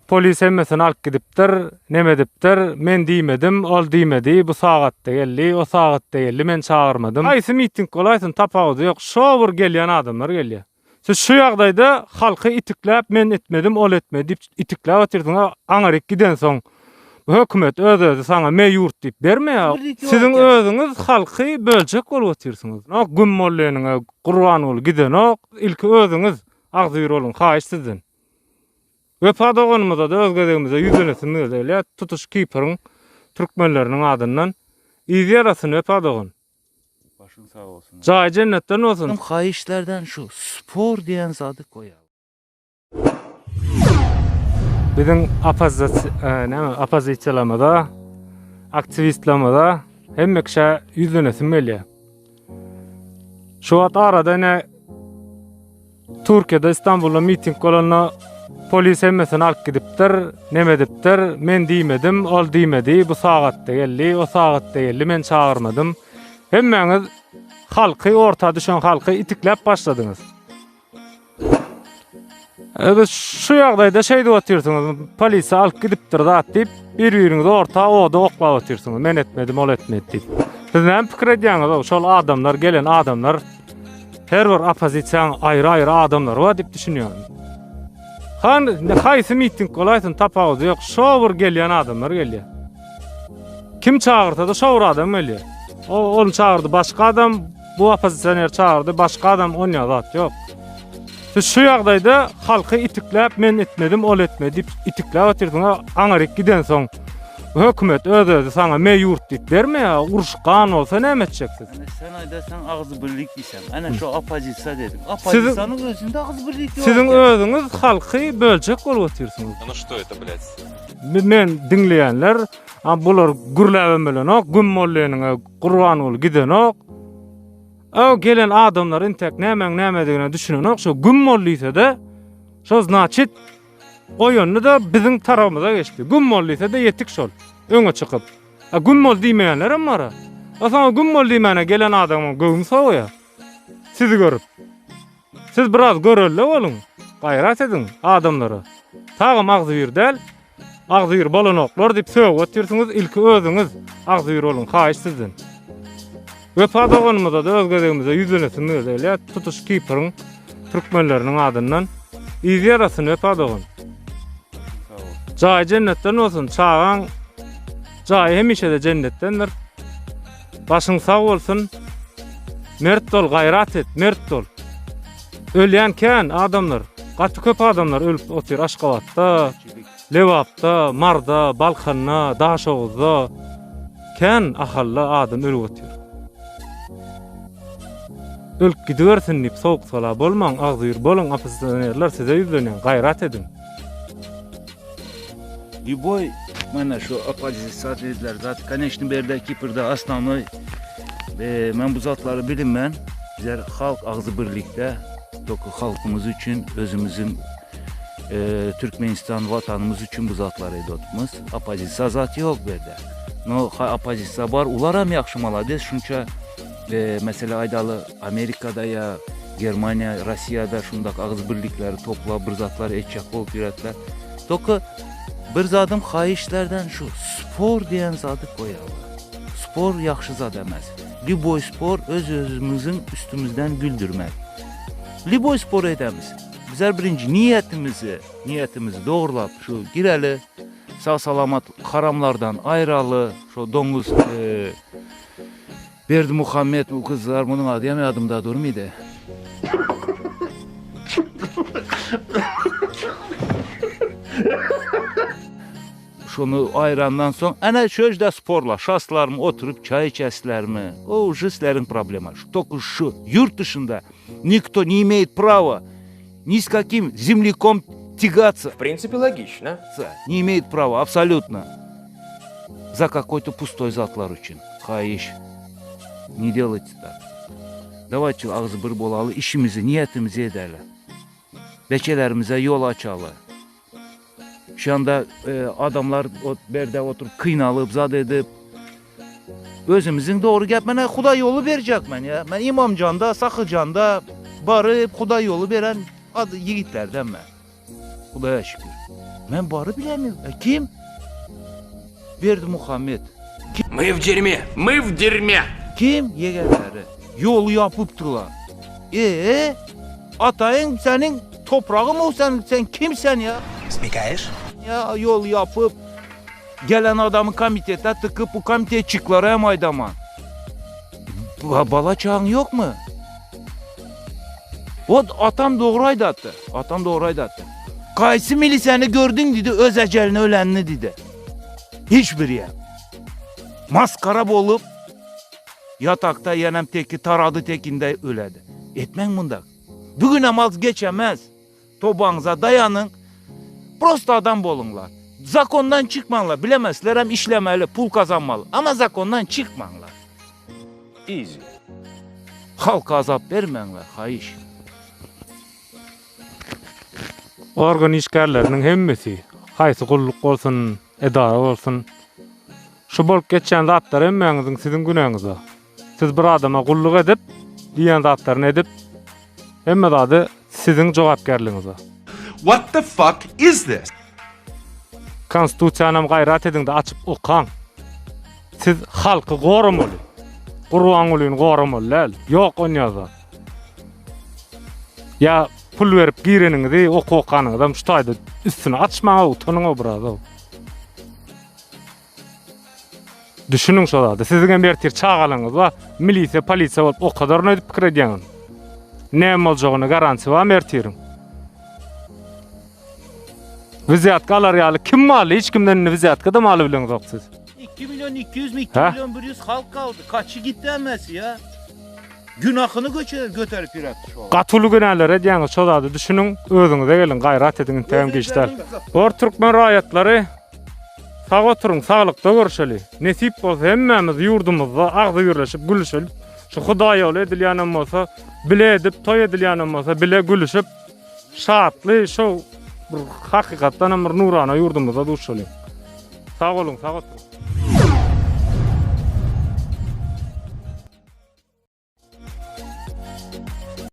Polis hemmesini alyp gidipdir, neme edipdir, men diýmedim, ol diýmedi, bu sagatda geldi, o sagatda geldi, men çagyrmadym. Haýsy miting bolaýsyn tapawudy ýok, şo bir gelýän adamlar gelýär. Siz şu ýagdaýda halky itikläp men etmedim, ol etmedi diýip itikläp otyrsyňyz, aňaryk gidensoň bu hökümet öz-özi saňa me ýurt diýip bermeýär. Siziň özüňiz halky böljek bolup otyrsyňyz. Nok güm bolýanyňa Gurbanguly gidenok, ilki özüňiz agzybir boluň, haýyş sizden. Wepa doganymyza-da öz gezegimizde ýüzlenesimiz gelýär, tutuş Kipriň türkmenleriniň adyndan. Yzy ýarasyn Wepa dogan. Başyň sag bolsun. Jaýy jennetden bolsun. Haýyşlardan şu spor diýen zady goýaly. Biziň näme oppozisiýalarymyza, aktiwistlerimize hemme kişä ýüzlenesim gelýär. Şu wagt arada ine Türkiýede Istanbulda miting bolanda polis hemmesini alyp gidipdir, neme edipdir, men diýmedim, ol diýmedi, bu sagatda geldi, o sagatda geldi, men çagyrmadym. Hemmäňiz halky, orta düşen halky itikläp başladyňyz. Biz şu ýagdaýda şeýdip otyrsyňyz, polisiýa alyp gidipdir zat diýip, bir-biriňizi orta oda oklap otyrsyňyz. Men etmedim, ol etmedi diýip. Siz näme pikir edýäňiz, şol adamlar, gelen adamlar her bir oppozisiýanyň aýry-aýry adamlary bar diýip düşünýärin. Han, haýsy miting bolaýsyn tapawudy ýok, şo bir gelýän adamlar gelýär. Kim çagyrsa-da şo bir adam gelýär. O ony çagyrdy başga adam, bu oppozisioner çagyrdy başga adam, onýa zat ýok. Siz şu ýagdaýda halky itikläp men etmedim, ol etmedi diýip itikläp otyrsyňyz, aňaryk gidensoň hökümet öz-özi saňa me ýurt diýip bermeýär, uruş gan bolsa näme etjek siz? Ene sen aýdarsaň agzybirlik diýseň. Ene şu oppozisiýa dedim. Oppozisiýanyň özünde agzybirlik ýok. Siziň özüňiz halky böljek bolup otyrsyňyz. Ну что это, блядь? Men diňleýänler, a bular gürläbem bilenok, güm bolýanyňa Gurbanguly gidenok. O gelen adamlar intek nämäň nämedigine düşünenok, şo güm bol diýse-de, şo znaçit goýandy-da biziň tarabymyza geçdi. Güm bol diýse-de ýetik şol. Öňe çykyp. A güm bol diýmeýänler hem bar. A soňa güm bol diýmäne gelen adamyň göwni sowaýar. Sizi görüp. Siz biraz görelde boluň. Gaýrat ediň adamlara. Tagam agzybir däl. Agzybir bolanoklar diýip sögüp otyrsyňyz, ilki özüňiz agzybir boluň, haýyş sizden. Wepa doganymyza-da öz gezegimizde ýüzlenesimiz gelýär, tutuş Kipriň türkmenleriniň adyndan. Yzy ýarasyn Wepa dogan. Jaýy jennetden bolsun, çagaň jaýy hemişe-de jennetdendir. Başyň sag bolsun. Mert bol, gaýrat et, mert bol. Ölýän kän adamlar. Gaty köp adamlar ölüp otyr Aşgabatda, Lebapda, Marda, Balkanda, Daşoguzda. Kän Ahalda adam ölüp otyr. Ölüp gidibersin diýip sowuk-sala bolmaň, agzybir boluň, oppozisionerler size ýüzlenýän, gaýrat ediň. Lýuboý mana şu oppozisiýa dediler zat, koneçny bu ýerde Kiprde osnownoý men bu zatlary bilinmän bizler halk agzy birlikde tolko halkymyz üçin özümiziň Türkmenistan watanymyz üçin bu zatlary edip otyrmyz. Oppozisiýa zat ýok bu ýerde. No oppozisiýa bar, ularam ýagşy malades şunça mesele aýdaly Amerikada ýa Germaniýa, Rossiýada şundak agyz birlikleri toplap bir zatlar etjek bolup ýöretler. Tolko bir zadym haýyşlardan şu spor diýen zady goýaly. Spor ýagşy zat emes. Lýuboý spor öz özümiziň üstümizden güldürmek. Lýuboý spor edemiz. Bizler birinji niýetimizi, niýetimizi dogrulap şu gireli, sag salamat haramlardan aýraly, şu doňuz e, Berdimuhamet bu gyzlar munuň ady hem ýadymda durmydy. Şony aýrandan soň ene şöjde sporlaşaslarmy, oturyp çaý içeslermi? O uje sizleriň problema. Tolko şu ýurt dışynda nikto ne imeýet prawa ni s kakim zemlyakom tigatsa. W principie logično. Ne imeýet prawa absolýutno. Za kakoý-to pustoý zatlar üçin. Haýyş. Ne delajte tak. Dawayçe agzy bir bolaly, işimizi, niýetimizi edeli. Beçelerimize ýol açaly. Şanda adamlar berde oturyp kynalyp zat edip özümiziň dogry gep menä Hudaý ýoly berjek men ýa. Men Imamjanda, Sahyjanda baryp Hudaý ýoly beren ýigitlerden men. Hudaýa şükür. Men bary bilemok. E, kim? Berdimuhamet. Мы в дерьме! Мы в дерьме! Kim? Ýegenleri. Ýoly ýapypdyrlar. E, ataýyň seniň topragyň o sen, sen kimsen ya? Смекаешь? Ya ýol ýapyp, gelen adamy komitete tykyp, bu komitetçikleri hem aýdaman. Ba bala çagaň ýokmy? Ot atam dogry aýdatdy. Atam dogry aýdatdy. Kaýsy miliseni gördüň diýdi, öz ejeline ölenini diýdi. Hiç biri. Maskara bolup yatakda ýenem teki tarady tekinde öledi. Etmäň mundak. Bugünem az geçemez. Tobaňyza daýanyň. Prosta adam boluňlar. Zakondan çykmaňlar. Bilemezler hem işlemeli, pul kazanmaly. Ama zakondan çykmaňlar. Easy. Halka azap bermäňler, haýyş. Organ işgärleriniň hemmesi, haýsy gulluk bolsun, edara bolsun, şu bolup geçýän zatlar hemmäňiziň siziň günäňize. Siz bir adama gulluk edip, diýen zatlaryny edip, hemme zady siziň jogapkärligiňize. What the fuck is this? Konstitusiýanam gaýrat ediňde açyp okaň. Siz halky goramaly. Gurbangulyny goramaly däl. Ýok onýa zat. Ýa pul berip gireniňizi okuw okanyňyzam şu taýda üstüni açmaň utanyň biraz. Düşüniň şo zady. Siziň hem ertir çagalaryňyz bar. Milisiýa, polisiýa bolup okadaryn öýdüp pikir edýäňiz. Näme boljagyna garantiýa barmy ertiriň? Wzýatka alar ýaly kim barly? Hiç kimden indi wzýatka-da maly bileňzok siz. 2 milyon 200 mi 2 Ha? milyon 100 halk kaldy. Kaçy gitti hemmesi ya. Günahını göçer, göterip ýöräpdi şo. Gaty uly günäler edýäňiz şo zady düşüniň, özüňize geliň, gaýrat ediň intägem giç däl. Bor türkmen raýatlary sag oturyň, saglykda görüşeli. Nesip bolsa hemmämiz ýurdumyzda agzybirleşip gülüşelip, şu hudaýýoly edilýänem bolsa bile edip, toý edilýänem bolsa bile gülüşip, şatly şo bir hakykatdanam bir nurana ýurdumyzda duşalyň. Sag boluň, sag oturyň.